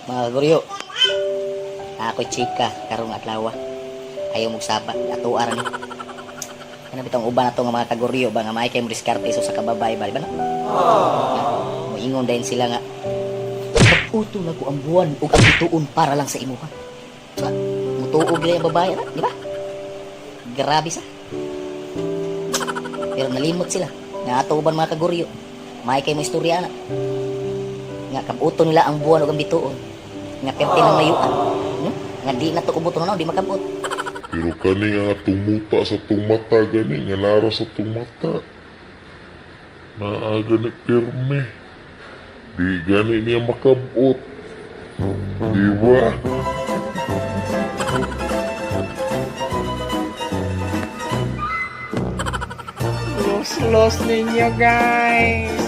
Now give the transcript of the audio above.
Mga kaguryo, ako'y chika karong adlaw. Ayaw magsaba, atuar ni. Kana bitong uban ato nga mga kaguryo ba nga maay kay mo diskarte so sa kababay ba, di ba no? Moingon din sila nga pag-uto na ko ang buwan ug ang bituon para lang sa imuha. Diba? Mutuo gid ang babae na, di ba? Grabe sa. Pero nalimot sila. Nga ato uban mga kaguryo, maay kay mo istorya na. Nga kabuto nila ang buwan ug ang bituon. Nga perti ng layuan. Nga di na to ubuto na, di makabot. Pero kani nga tumuta sa tong mata gani nga nara sa tong mata. Naa gani pirmi. Di gani niya makabot. Di ba? Los-los ninyo, guys.